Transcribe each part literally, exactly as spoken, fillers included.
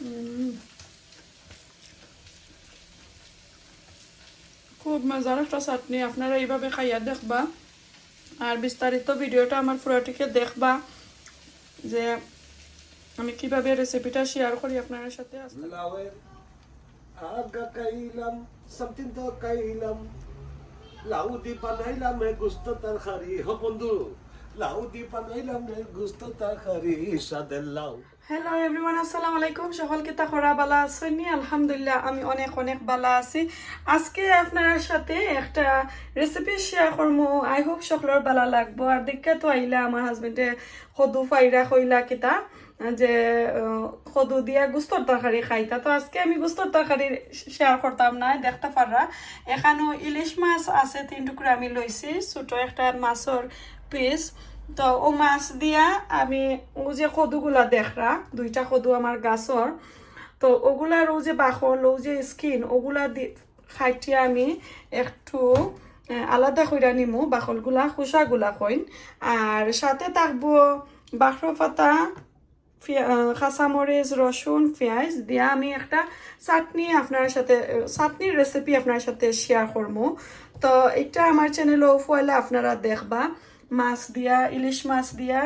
উম, খুব মজার একটা চাটনি, আপনারা এইভাবে খাইয়া দেখবা। আর বিস্তারিত ভিডিওটা আমার পুরাটিকে দেখবা, যে আমি কিভাবে রেসিপিটা শেয়ার করি আপনার সাথে। আস্তে লাউয়ের আগা খাইলাম, something তো খাইলাম, লাউ দি বানাইলাম রে গুস্ত তরকারি। হো বন্ধু, লাউ দি বানাইলাম রে গুস্ত তরকারি, স্বাদের লাউ। হ্যালো এভরিওয়ান, আসসালামু আলাইকুম। সকল কিতা করা, বালা আছইন নি? আলহামদুলিল্লাহ, আমি অনেক অনেক বালা আছি। আজকে আপনার সাথে একটা রেসিপি শেয়ার করমু। I hope সকলর বালা লাগবো। আর দেখিয়া তো আইলা, আমার হাজবেন্ডে কদু ফাইরা কইলা কিতা যে, আহ, কদু দিয়া গুস্তর তরকারি খাইতা। তো আজকে আমি গুস্তর তরকারি শেয়ার করতাম না, দেখতা পাররা। এখানো ইলিশ মাছ আছে, তিন টুকরা আমি লইছি, ছোট একটা মাছর পিস। তো ও মাছ দিয়া আমি, ও যে কদুগুলা দেখরা, দুইটা কদু আমার গাছর, তো ওগুলার ও যে বাকল, ও যে স্কিন, ওগুলা দি-, কাটিয়া আমি একটু, আহ, আলাদা কইরা নিমু, বাকলগুলা, খোসাগুলা কইন। আর সাথে থাকবো বাখরো পাতা, পিয়া-, আহ, কাঁচামরিচ, রসুন, পিয়াজ দিয়া আমি একটা চাটনি আপনার সাথে, আহ, চাটনির রেসিপি আপনার সাথে শেয়ার করমু। তো এটা আমার চ্যানেলও পয়লা আপনারা দেখবা, মাছ দিয়া, ইলিশ মাছ দিয়া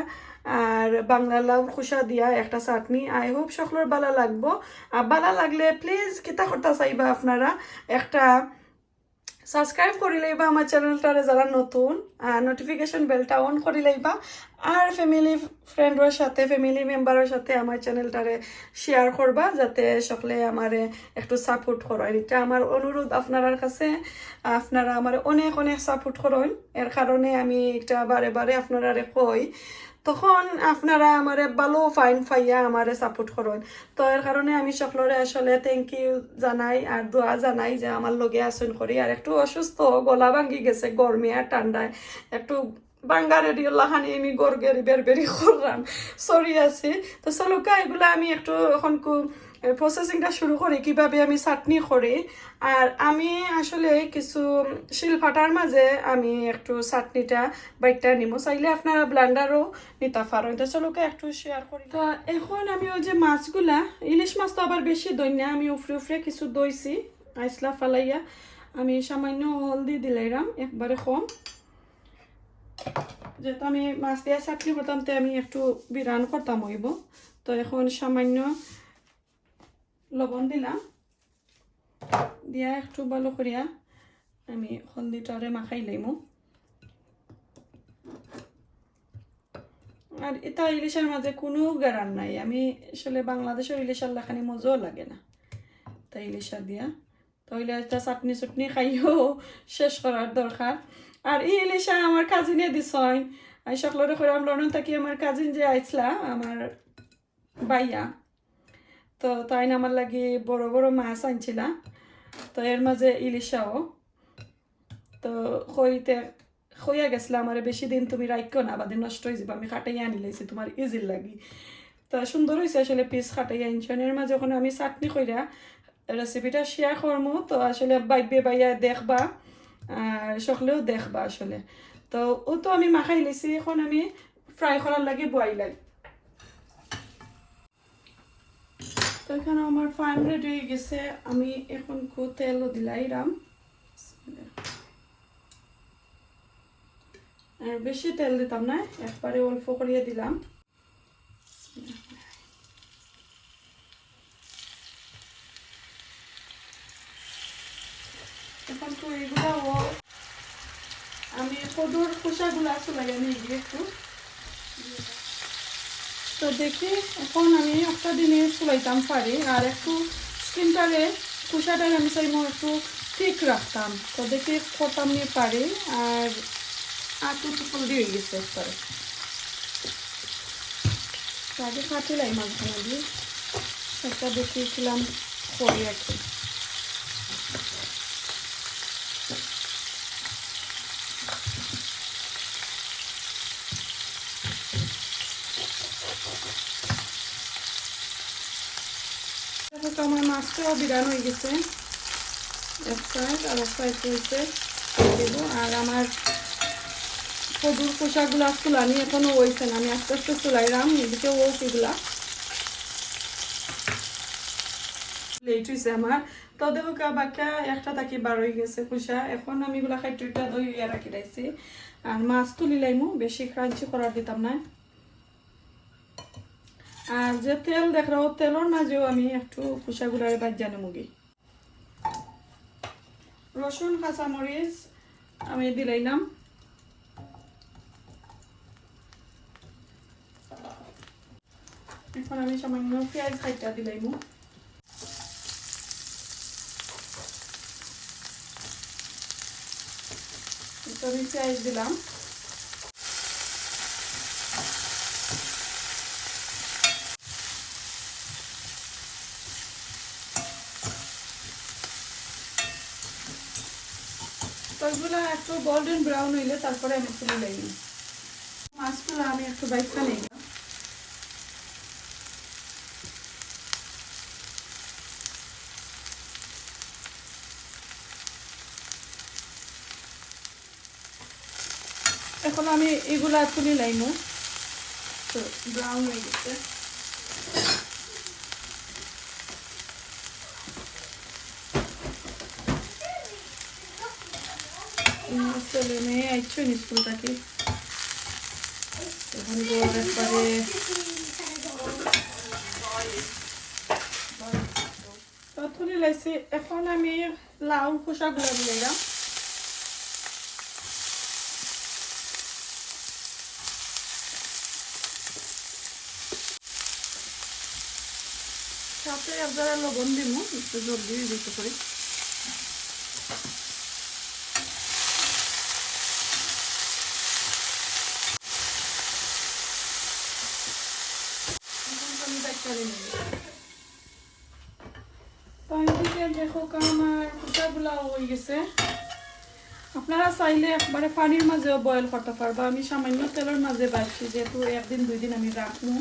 আর বাংলা লাউ খোসা দিয়া একটা চাটনি। I hope সকলর বালা লাগবো। আর বালা লাগলে প্লিজ কিতা করতা চাইবা আপনারা, একটা সাবস্ক্রাইব করি লইবা আমার চ্যানেলটারে যারা নতুন, আর নোটিফিকেশন বেলটা অন করি লইবা। আর ফ্যামিলি ফ্রেন্ডর সাথে, ফ্যামিলি মেম্বারর সাথে আমার চ্যানেলটারে শেয়ার করবা, যাতে সকলে আমারে একটু সাপোর্ট করইন। এটা আমার অনুরোধ আপনারার কাছে, আপনারা আমারে অনেক অনেক সাপোর্ট করইন, এর কারণে আমি এটা বারে বারে আপনারারে কই। তখন আপনারা আমারে ভালো ফাইন পাইয়া আমারে সাপোর্ট করইন। তো এর কারণে আমি সকলরে আসলে থ্যাংক ইউ জানাই আর দোয়া জানাই যে আমার লগে আছইন করি। আর একটু অসুস্থ, গলা ভাঙ্গি গেছে গরমে আর ঠান্ডায়, একটু বাঙ্গা রেডিও লাখানি আমি গড়গড়ি বেরবেরি করলাম, সরি আছি। তো চলুক্কা, এগুলা আমি একটু এখন কু-, এ, প্রসেসিংটা শুরু করি, কিভাবে আমি চাটনি করি। আর আমি আসলে কিছু শিলপাটার মাঝে আমি একটু চাটনিটা বাইট্টা নিমু, চাইলে আপনারা ব্লেন্ডারও নিতা পারইন। তো চলুক্কা একটু শেয়ার করি। তো এখন আমি ওই যে মাছগুলা, ইলিশ মাছ তো আবার বেশি ধইন না, আমি উফরে উফরে কিছু ধইছি, আইসলা ফালাইয়া আমি সামান্য হলদি দিলাইরাম, একবারে কম, যেহেতু আমি মাছ দিয়া চাটনি করতাম, তে আমি একটু বিরান করতাম অইবো। তো এখন সামান্য লবণ দিলাম, দিয়া একটু ভালো করিয়া আমি হলদিটারে মাখাই লইমু। আর এটা ইলিশর মাঝে কুনু গেরান নাই, আমি আসলে বাংলাদেশর ইলিশর লাখানি মজাও লাগে না, তাই ইলিশা দিয়া। তাইলে একটা চাটনি চুটনি খাইও শেষ করার দরকার। আর এই ইলিশা আমার কাজিনে দিছইন, আমি সকলরে কইরাম, লন্ডন থাকি আমার কাজিন যে আইছলা, আমার ভাইয়া, তো তাইন আমার লাগি বড় বড় মাছ আনছিলা, তো এর মাঝে ইলিশাও। তো কইতে, কইয়া গেছলা আমারে, "বেশি দিন তুমি রাখিও না, বাদে নষ্ট অই যাইবো, আমি কাটাইয়া আনি লাইছি তুমার ইজির লাগি।" তো সুন্দর অইছে আসলে পিস কাটাইয়া আনছইন। এর মাঝে এখন আমি চাটনি কইরা রেসিপিটা শেয়ার করমু, তো আসলে ভাইবে ভাইয়া দেখবা, আর সকলেও দেখবা আসলে। তো ও তো আমি মাখাই লিছি, এখন আমি ফ্রাই করার লাগি বওয়াইলাই। তো এখানো আমার ফাইন রেডি অই গেছে, আমি এখন কু তেলও দিলাইরাম। আর বেশি তেল দিতাম না, একবারে অল্প করিয়া দিলাম। এখন তো এগুলা ও, আমি কদুর খোসাগুলা চুলাইয়া নিয়ে গিয়ে একটু। তো দেখি, এখন আমি একটা দিনে চুলাইতাম পারি, আর একটু স্কিনটারে, খোসাটারে আমি চাইমু একটু ঠিক রাখতাম। তো দেখি করতাম নি পারি, আর আটু টুকুল দিয়ে গেছে একবারে। তো আগে কাটিলাই মাঝখানে দিয়ে, একটা দেখিয়েছিলাম করি আর কি। দেখো তো আমার মাছটাও বিরান হয়ে গেছে, এক সাইড আর এক সাইড রয়েছে। দেবো। আর আমার কদুর খোসাগুলা চুলানি এখনো হইছে না, আমি আস্তে আস্তে চুলাইলাম, এদিকে ও কিগুলা। লেট হইছে আমার। তো দেখো কা বাক্কা একটা থাকি বার হয়ে গেছে খোসা। এখন আমি এগুলা খাইটুইটা দই হইয়া রাখি রাখছি। আর মাছ তুলি লাইমু, বেশি ক্রাঞ্চি করার দিতাম না। আর যে তেল দেখরাও, তেলর মাঝেও আমি একটু খোসাগুলারে বাজ্জা নেমুগি। রসুন, কাঁচামরিচ আমি দিলাইলাম। এখন আমি সামান্য পেঁয়াজ কাইটা দিলাইমু। তো আমি পেঁয়াজ দিলাম। তো এগুলা একটু গোল্ডেন ব্রাউন হইলে তারপরে আমি তুলে লই। মাছগুলা আমি একটু বাইছা নেই। এখন আমি এগুলা তুলি লাইমু। তো ব্রাউন হয়ে গেছে। ছেলে মেয়ে আইসো স্কুল থাকি। এখন তো একবারে তো তুলি লাইছি। এখন আমি লাউর খোসাগুলা দিলাম। সাথে এক জারা লবণ দিমু, একটু জলদি হয়ে যেতে পারি। এখন তো আমি বাইচ্চা নিয়ে নিই। তো এদিকে দেখো, আমার খোসাগুলাও হয়ে গেছে। আপনারা চাইলে একবারে পানির মাঝেও বয়েল করতে পারবা। আমি সামান্য তেলর মাঝে বাজছি, যেহেতু একদিন দুই দিন আমি রাখবো,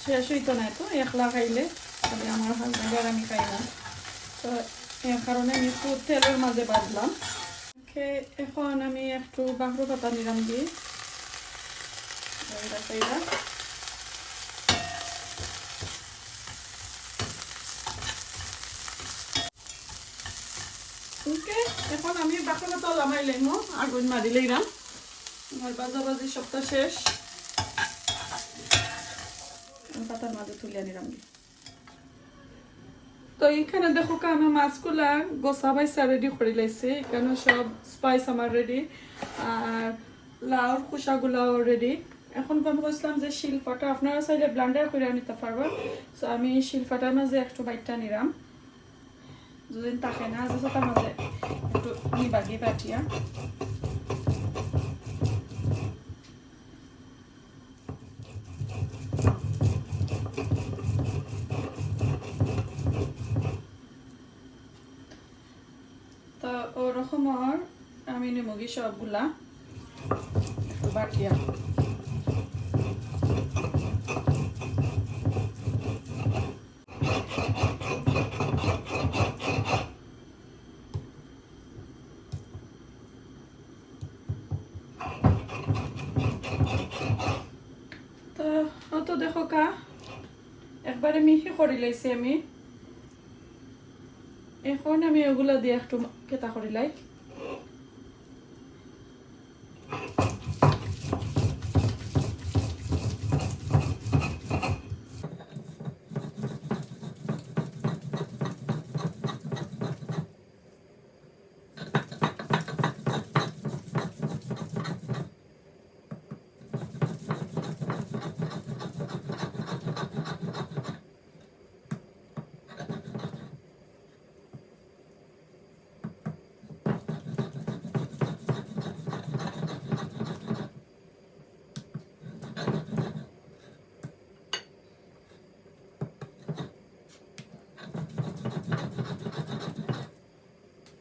শেষ হইতো না তো একলা খাইলে, তবে আমার হাজব্যান্ড আর আমি খাই না, তো এর কারণে আমি একটু তেলর মাঝে বাজলাম। ওকে, এখন আমি একটু বাখরো পাতা নিলাম দিয়ে। ওকে, এখন আমি বাখরো পাতা লামাই লাইমু, আগুন মারি লইলাম। আমার বাজাবাজি সবটা শেষ। আমি পাতার মাঝে তুলিয়া নিলাম। তো এখানে দেখো কা, আমি মাছগুলা গোসা বাইসা রেডি করি লাইছি। এখানে সব স্পাইস আমার রেডি, আর লাউর খোসাগুলাও রেডি। এখন তো আমি কইছিলাম যে শিলপাটা, আপনারা চাইলে ব্লেন্ডার করে নিতে পারবা। তো আমি শিলপাটার মাঝে একটু বাইটা নিলাম, যদি থাকে না যে তার মাঝে একটু নিবাগি বাটিয়া। তো ওরকম আর আমি নিমুগি সবগুলা একটু বাটিয়া। তো, অত দেখো কা, একবারে মিহি করি লাইছি আমি। এখন আমি ওগুলা দিয়ে একটু কেতা করি লাই।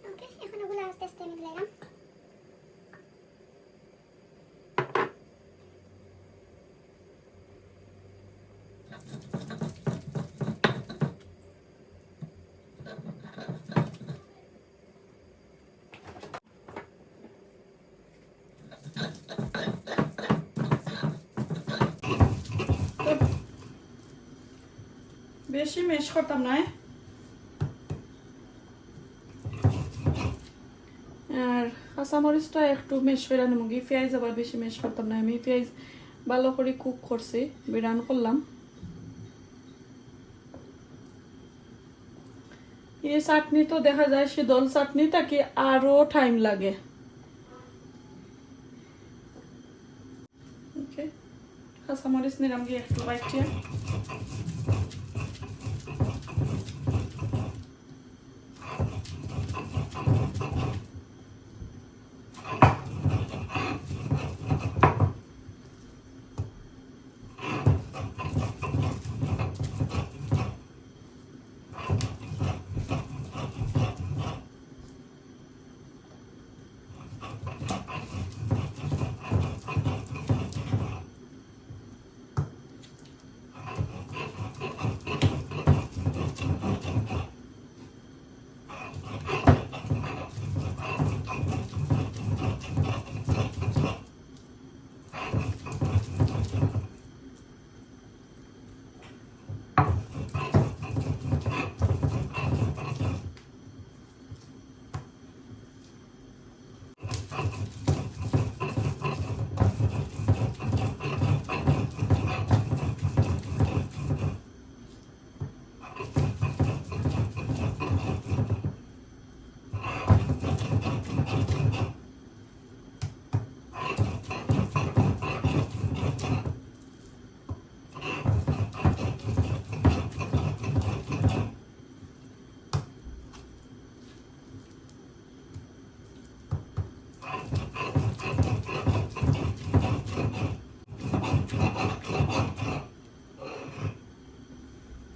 ওকে, এখন ওগুলা আস্তে আস্তে আমি দিলাম। বেশি ম্যাশ করতাম না, কাঁচামরিচটা একটু ম্যাশ করে নিমুগি, পেঁয়াজ আবার বেশি ম্যাশ করতাম না। আমি পেঁয়াজ ভালো করে কুক করছি, বিরান করলাম। এই চাটনি তো দেখা যায় শীতল চাটনি থাকি আরো টাইম লাগে। ওকে, কাঁচামরিচ নিলাম গিয়ে একটু বাইটিয়া।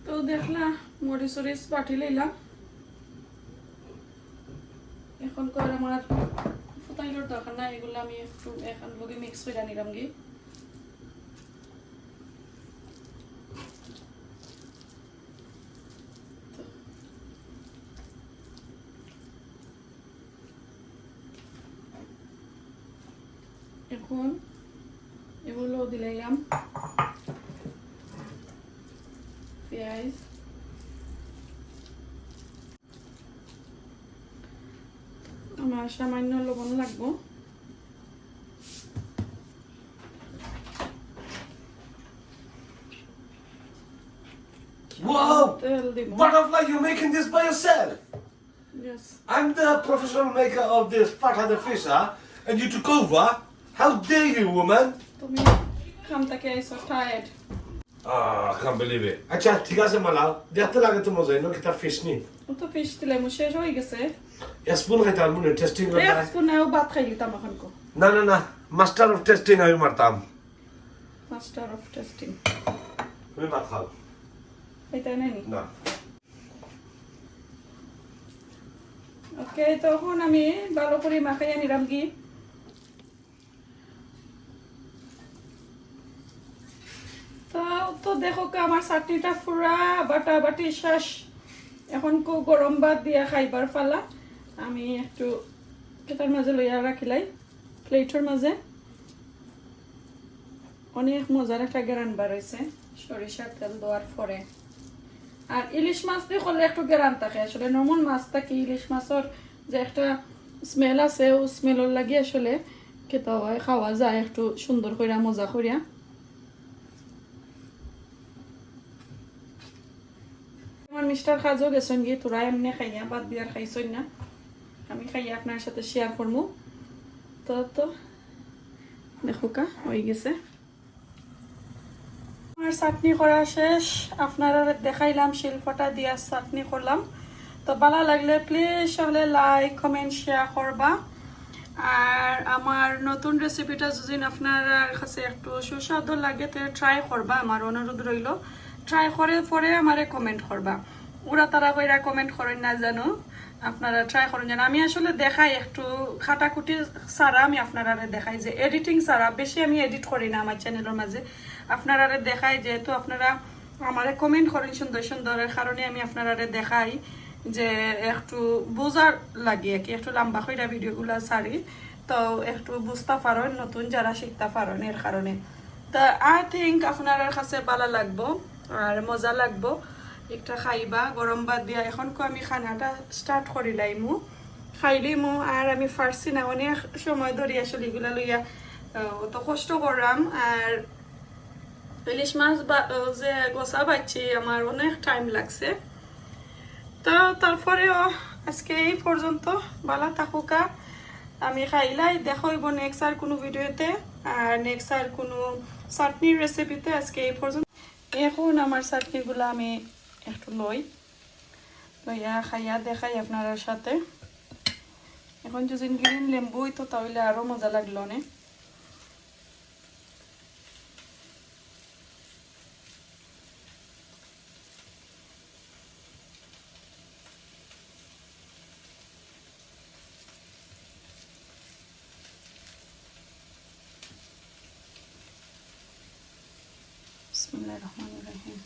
তো দেখলা, মরিচ উরিচ বাটি লইলাম। এখন তো আর আমার ফুতাইলর দরকার নাই, এগুলা আমি একটু এখন লগে মিক্স করে নিলাম গি। এখন এগুলো দিলাইলাম, পেঁয়াজ, আমার সামান্য লবণ লাগবো। Wow! তেল দিব। Butterfly, you're making this by yourself? Yes. I'm the professional maker of this Fatha the Fisher, and you took over? How dare you, woman? তুমি কাম থেকে আইছো, tired. Ah, I can't believe it. আচ্ছা, ঠিক আছে, মালাও। দেখতে লাগে তো মজা, এনো কিতা ফিশ নি? ও তো ফিশ দিলে মু শেষ হয়ে গেছে। এক স্পুন খাইতাম, মনে টেস্টিং করতে। এক স্পুন নাও ভাত খাইলিতাম এখন কো। না, না, না, মাস্টার অফ টেস্টিং আমি মারতাম। Master of testing. তুমি ভাত খাও। এটা নেই নি? না। ওকে, তখন আমি ভালো করে মাখাইয়া নিলাম কি। তো, তো দেখো কা, আমার চাটনিটা পুরা বাটা বাটি শেষ। এখন কো গরম ভাত দিয়া খাইবার ফালা। আমি একটু কেতার মাঝে লইয়া রাখিলাই, প্লেটর মাঝে। অনেক মজার একটা গেরান বার হইছে সরিষার তেল দেওয়ার পরে। আর ইলিশ মাছ দিয়ে করলে একটু গেরান থাকে আসলে, নর্মাল মাছ থাকি ইলিশ মাছর যে একটা স্মেল আছে, ও স্মেলর লাগি আসলে খেতে হয়, খাওয়া যায় একটু সুন্দর করিয়া, মজা করিয়া। আমার মিস্টার কাজও গেছেন গিয়ে, তোরা এমনি খাইয়া বাদ দিয়ার খাইছই না, আমি খাইয়া আপনার সাথে শেয়ার করবো। তো, তো দেখো কা হয়ে গেছে। আমার চাটনি করা শেষ, আপনারা দেখাইলাম শিলফাটা দিয়া চাটনি করলাম। তো ভালো লাগলে প্লিজ সকলে লাইক, কমেন্ট, শেয়ার করবা। আর আমার নতুন রেসিপিটা যদি আপনার কাছে একটু সুস্বাদু লাগে, তো ট্রাই করবা, আমার অনুরোধ রইল। ট্রাই করে পরে আমারে কমেন্ট করবা। ওরা তারা কইরা কমেন্ট করেন না জানো, আপনারা ট্রাই করেন জানো। আমি আসলে দেখাই একটু কাটাকুটি ছাড়া, আমি আপনারারে দেখাই যে এডিটিং ছাড়া, বেশি আমি এডিট করি না আমার চ্যানেলের মাঝে। আপনারারে দেখাই, যেহেতু আপনারা আমারে কমেন্ট করেন সুন্দর সুন্দর, এর কারণে আমি আপনারারে দেখাই যে একটু বোঝার লাগে আর কি, একটু লম্বা কইরা ভিডিওগুলা ছাড়ি, তো একটু বুঝতা পারেন, নতুন যারা শিখতা পারেন এর কারণে। তো আই থিঙ্ক আপনারার কাছে ভালো লাগবো আর মজা লাগবো। একটা খাইবা গরম ভাত দিয়া। এখন কো আমি খানাটা স্টার্ট করি লাইমু। খাইলিমু। আর আমি পারছি না, অনেক সময় ধরি আসলে ইগুলা লইয়া, আহ, অত কষ্ট করলাম। আর ইলিশ মাছ বা-, আহ, যে গোছা বাচ্ছি, আমার অনেক টাইম লাগছে। তো তারপরেও আজকে এই পর্যন্ত, ভালা থাকুকা। আমি খাইলাই, দেখা অইবো নেক্সট আর কুনু ভিডিওতে, আর নেক্সট আর কুনু চাটনির রেসিপিতে। আজকে এই পর্যন্ত। এখন আমার চাটনিগুলা আমি একটু লই, লইয়া খাইয়া দেখাই আপনারার সাথে। এখন যদি গ্রিন লেম্বু অইতো তাইলে আরো মজা লাগলো নে। বিসমিল্লাহির রহমানির রহিম।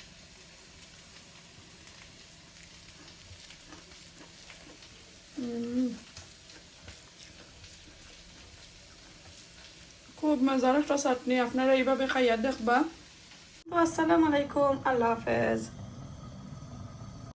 উম। খুব মজার একটা চাটনি, আপনারা এইভাবে খাইয়া দেখবা। তো আসসালামু আলাইকুম, আল্লাহ হাফেজ।